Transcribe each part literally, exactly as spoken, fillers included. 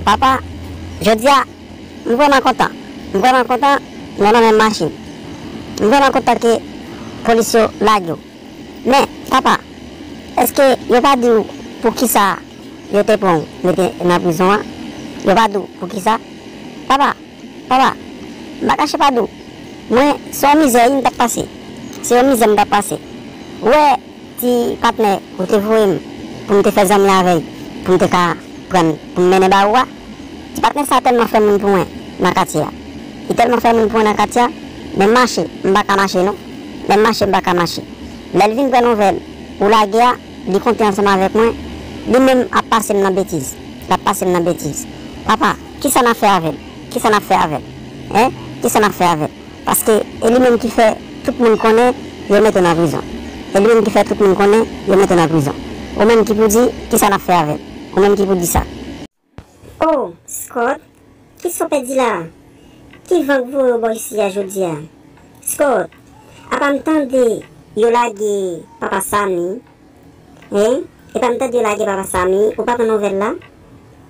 Papa, jodi a, m vrèman kontan. M vrèman kontan, nou nan menm machin. M vrèman kontan ke polis yo lage w. Men, papa, èske yo pa di w poukisa yo te pran w mete nan prizon an? Yo pa di w poukisa? Papa, papa, m pa kache pa di w. Mwen, se yon mizè wi m t ap pase. Se yon mizè m t ap pase. Ou wè, ti patnè ou te voye m pou m te fè zanmi avè l, pou m te ka pran l, pou m mennen ba ou a. Ti patnè sa tèlman fè moun pou mwen nan katye a. Li tèlman fè moun pou mwen nan katye a, menm mache, m pa ka mache non. Menm mache, m pa ka mache. Lè l vin pran nouvèl ou lage a, li konte ansanm avèk mwen, li menm ap pase m nan betiz. L ap pase m nan betiz. Papa, kisa n ap fè avè l? Kisa n ap fè avè l? Hein? Kisa n ap fè avè l? Paske e li menm ki fè tout moun konnen yo mete w nan prizon. E li menm ki fè tout moun konnen yo mete w nan prizon. Ou menm ki pou di kisa n ap fè avè l. Ou menm ki pou di sa. Oh, Scott, kisa w pèdi la a? Ki van k voye w bò isi a jodi a? Scott, apa m tande yo lage papa Samy? Hein? Epa m tande yo lage papa Samy, ou pa pran nouvèl la?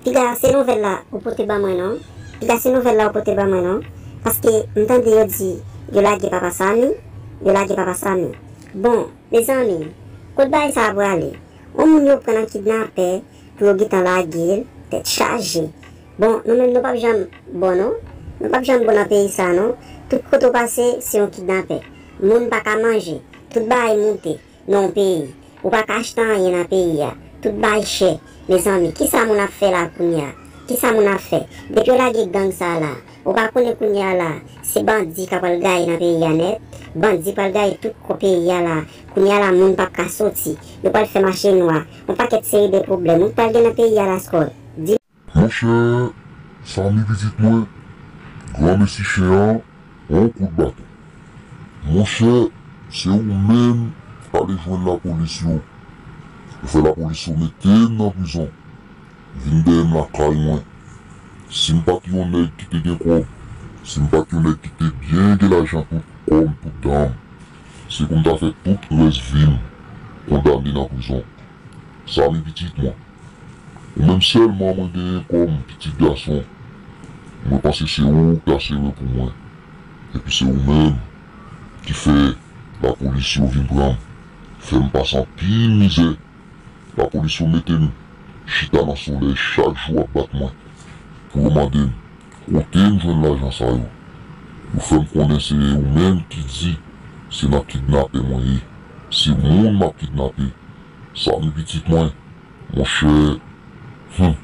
Piga se nouvèl la ou pote ban mwen non. Piga se nouvèl la ou pote ban mwen non. Paske m tande yo di yo lage papa Samy, yo lage papa Samy. Bon, mezanmi, kot bagay sa a prale? Yon moun yo pran nan kidnapè pou yo gentan lage l, tèt chaje. Bon, nou menm nou p ap janm bon non. Nou p ap janm bon nan peyi sa non. Tout kote w pase, se yon kidnapè. Moun pa ka manje. Tout bagay moute nan yon peyi. Ou pa ka achte anyen nan peyi a. Tout bagay chè. Mezanmi, kisa moun ap fè la kounye a? Kisa moun ap fè? Depi yo lage gang sa la, ou pa konnen kounye a la, se bandi k ap al gaye nan peyi a nèt. Bandi pral gaye tout kò peyi a la. Kounye a la, moun p ap ka soti. Yo pral fè mache nwa. Yon pakèt seri de pwoblèm. Ou pral gen nan peyi a la, Scott. Di Monchè, Samy pitit mwen, granmesi chen an, yon kout baton. Monchè, se ou menm k ale jwenn lapolis yo. Ou fè lapolis yo mete m nan prizon. Vin dèyè m lakay mwen. Si m pa t yon nèg ki te gen kòb, si m pa t yon nèg ki te byen gen lajan tout kò m, tout dan m, se pou m ta fè tout rès vi m kondane nan prizon. Samy pitit mwen, ou menm sèlman mwen genyen kòm pitit gason. Mwen panse se ou k ta sere pou mwen. Epi se ou menm ki fè lapolis yo vin pran m, fè m pase anpil mizè. Lapolis yo mete m chita nan solèy chak jou ap bat mwen pou yo mande m kote m jwenn lajan sa yo. Yo fè m konnen se ou menm ki di se nan kidnapè mwen ye. Se moun m ap kidnape. Samy pitit mwen, monchè, humm.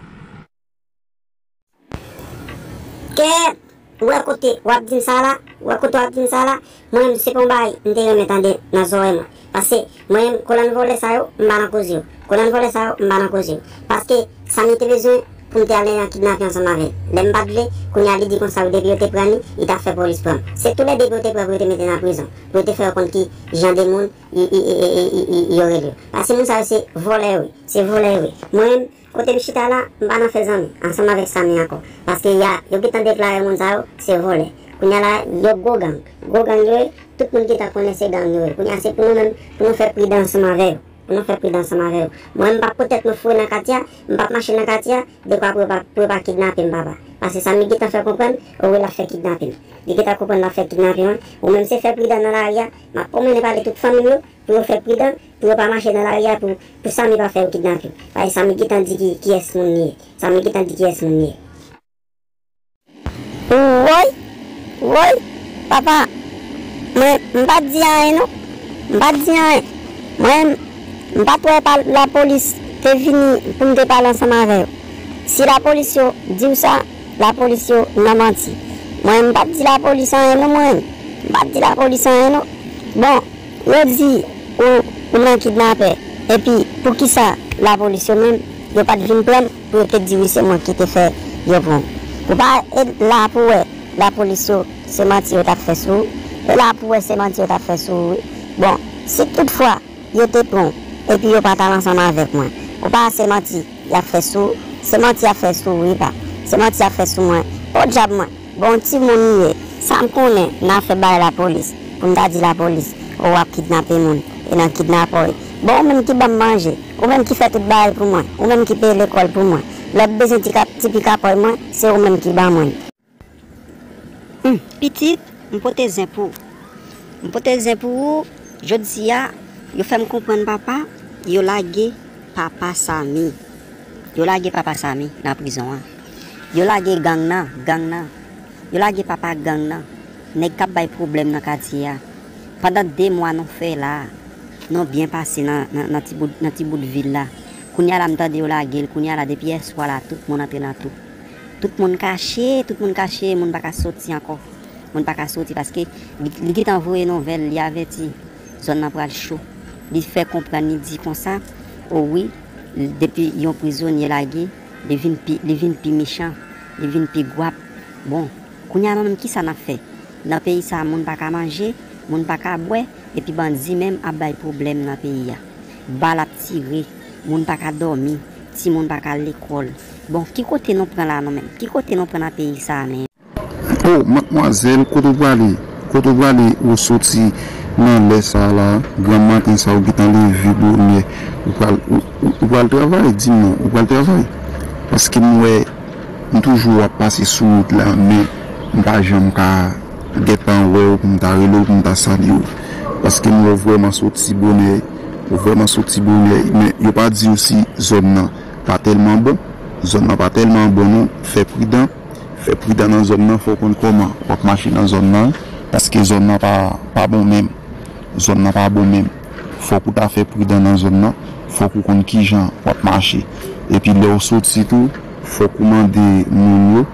Kèt! Ou wè kote w ap di m sa la? Ou wè kote w ap di m sa la? Mwen menm, se pa yon bagay m te renmen tande nan zòrèy mwen. Paske mwen menm, kolòn vòlè sa yo, m pa nan koze yo. Kolòn vòlè sa yo, m pa nan koze yo. Paske Samy te bezwen pou m te al nan kidnape ansanm avè l. Lè m pa t vle, kounye a li di konsa wi depi yo te pran li, li t ap fè polis pran m. Se toulède pou yo te pran pou yo te mete nan prizon. Pou yo te fè yo konn ki jan de moun y, y, y, y, y, y, y, yo rele yo. Paske moun sa yo se vòlè yo ye. Se vòlè yo ye. Mwen menm, kote m chita la, m pa nan fè zanmi ansanm avèk Samy ankò. Paske y a, yo gentan deklare moun sa yo se vòlè. Kounye a la, yo gwo gang. Gwo gang yo ye, tout moun gentan konnen se gang yo ye. Kounye a se pou nou menm, pou nou fè pridan ansanm avè yo. Pou nou fè pridan ansanm avè yo. Mwen, m p ap pran tèt mwen foure nan katye a, m p ap mache nan katye a, dekwa pou yo pa, pou yo pa kidnape m, papa. Paske Samy gentan fè konprann, o wi, l ap fè kidnape m. Li gentan konprann l ap fè kidnape mwen. Ou menm se fè pridan nan lari a, m ap pwomennen pale tout fanmi m yo, pou yo fè pridan, pou yo pa mache nan lari a, pou, pou Samy pa fè yo kidnape. Paske Samy gentan di ki, kiyès moun li ye. Samy gentan di kiyès moun li ye. Woy! Woy! Papa, mwen, m pa t di anyen non. M pa t di anyen. Mwen, m pa t wè pa lapolis te vini pou m te pale ansanm avè yo. Si lapolis yo di w sa, lapolis yo nan manti. Mwen, m pa t di lapolis anyen non, mwen. M pa t di lapolis anyen non. Bon, yo di ou, ou nan kidnapè. Epi, poukisa lapolis yo menm, yo pa t vin pran m pou yo te di wi se mwen ki te fè yo pran w? Ou pa e la pou wè lapolis yo, se manti yo t ap fè sou ou? E la pou wè se manti yo t ap fè sou ou, wi. Bon, si toutfwa yo te pran w, epi yo pa t al ansanm avèk mwen, ou pa se manti y ap fè sou ou? Se manti y ap fè sou ou, wi, pa. Se manti y ap fè sou mwen. Podyab mwen. Bon, timoun m ye. Sa m konnen nan afè bay lapolis, pou m ta di lapolis, o, w ap kidnape moun, e nan kidnapè w ye. Bon, ou menm ki ban m manje, ou menm ki fè tout bagay pou mwen, ou menm ki peye lekòl pou mwen, Lè m bezwen ti ka, ti pikapòy mwen, se ou menm ki ban mwen. Hmm, pitit, m pote zen pou ou. M pote zen pou ou, jodi a, yo fè m konprann papa, yo lage papa Samy. Yo lage papa Samy nan prizon an. Yo lage gang nan, gang nan. Yo lage papa gang nan. Nèg k ap bay pwoblèm nan katye a. Pandan de mwa nou fè la, nou byen pase nan, nan, nan ti bout, nan ti bout vil la. Kounye a la m tande yo lage l, kounye a la depi yèswa la tout moun antre nan tou. Tout moun kache, tout moun kache, moun pa ka soti ankò. Moun pa ka soti paske li, li gentan voye nouvèl, li avèti zòn nan pral cho. Li fè konprann, li di konsa, o wi, depi yon prizonye lage, li vin pi, li vin pi mechan, li vin pi gwap. Bon, kounye a nou menm, kisa n ap fè? Nan peyi sa a, moun pa ka manje, moun pa ka bwè, epi bandi menm ap bay pwoblèm nan peyi a. Bal ap tire, moun pa ka dòmi, timoun pa ka al lekòl. Bon, ki kote nou pran la nou menm? Ki kote nou pran nan peyi sa a menm? O, madmwazèl, kote w prale? Kote w prale? Ou soti nan lè sa a la, granm maten sa a, ou gentan leve bonè. Ou pral, ou, ou, ou pral travay, di m non, ou pral travay? Paske m wè, m toujou ap pase sou wout la, men m pa janm ka gentan wè w pou m ta rele w, pou m ta salye w. Paske m wè w vrèman soti bonè, ou vrèman soti bonè, men yo pa di w si zòn nan pa tèlman bon. Zòn nan pa tèlman bon non, fè pridan. Fè pridan nan zòn nan, fò w konn kòman w ap mache nan zòn nan, paske zòn nan pa, pa bon menm. Zòn nan pa bon menm. Fòk ou ta fè pridan nan zòn nan, fòk ou konn kijan w ap mache. Epi lè w soti tou, fòk ou mande moun yo,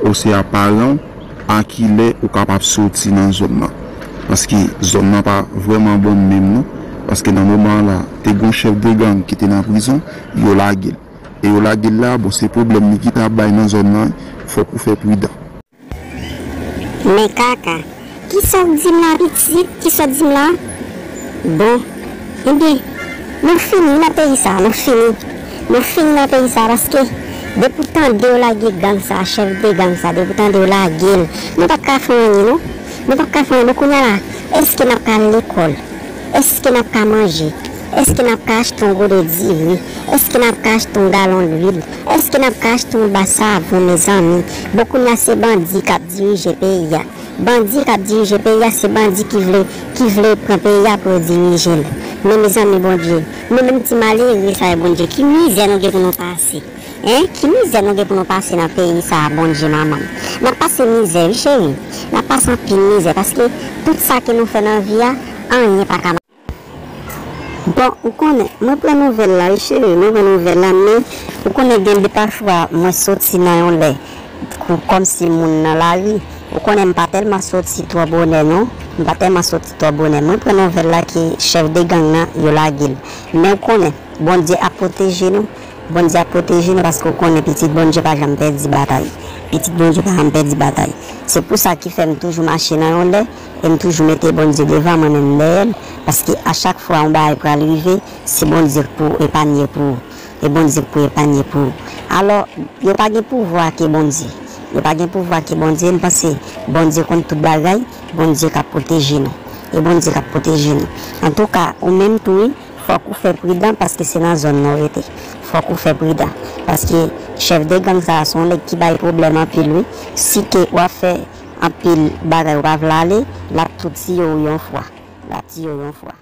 oswa paran w, a kilè ou kapab soti nan zòn nan. Paske zòn nan pa vrèman bon menm non. Paske nan moman an la, te gon chèf de gang ki te nan prizon, yo lage l. E yo lage l la, bon, se pwoblèm li ki ta bay nan zòn nan, fòk ou fè pridan. Men kaka, kisa w di m la pitit? Kisa w di m la? Bon, ebyen, nou fini nan peyi sa, nou fini. Nou fini nan peyi sa paske depi w tande yo lage gang sa, chèf de gang sa, depi w tande yo lage l, nou p ap ka fè anyen non. Nou p ap ka fè anyen. Bon, kounye a la, èske n ap ka al lekòl? Èske n ap ka manje? Èske n ap ka achte yon gode diri? Èske n ap ka achte yon galon lwil? Èske n ap ka achte yon ba savon, mezanmi? Bon, kounye a se bandi k ap dirije peyi a. Bandi k ap dirije peyi a, se bandi ki vle, ki vle pran peyi a pou yo dirije l. Men mezanmi, Bondye, nou menm ti malere sa yo, Bondye, ki mizè nou gen pou nou pase? Hein? Ki mizè nou gen pou nou pase nan peyi sa a, Bondye manman m? N ap pase mizè, wi, cheri. N ap pase anpil mizè, paske tout sa ke nou fè nan vi a, anyen pa ka Bon, ou konnen, mwen pran nouvèl la, wi, cheri, mwen pran nouvèl la, men ou konnen gen de pafwa mwen soti nan yon lè kou-, kòmsi moun nan lari. Ou konnen m pa tèlman soti twò bonè, non. M pa tèlman soti twò bonè. Mwen pran nouvèl la ke chèf de gang nan, yo lage l. Men ou konnen, Bondye ap pwoteje nou. Bondye ap pwoteje nou paske w konnen pitit Bondye pa janm pèdi batay. Pitit Bondye pa janm pèdi batay. Se pou sa ki fè m toujou mache nan yon lè e m toujou mete Bondye devan mwen menm dèyè l, paske a chak fwa yon bagay pral rive, se Bondye k pou epanye pou ou. E Bondye k pou epanye pou ou. Alò, yo pa gen pouvwa ke Bondye. Yo pa gen pouvwa ke Bondye. M panse Bondye konn tout bagay, Bondye k ap pwoteje nou. E Bondye k ap pwoteje nou. Antouka, ou menm tou, wi, fòk ou fè pridan paske se nan zòn nou rete. Fòk ou fè pridan. Paske chèf de gang sa a se yon nèg ki bay pwoblèm anpil, wi. Si ke w ap fè anpil bagay ou pa vle ale, l ap tou tiye w yon fwa. L ap tiye w yon fwa.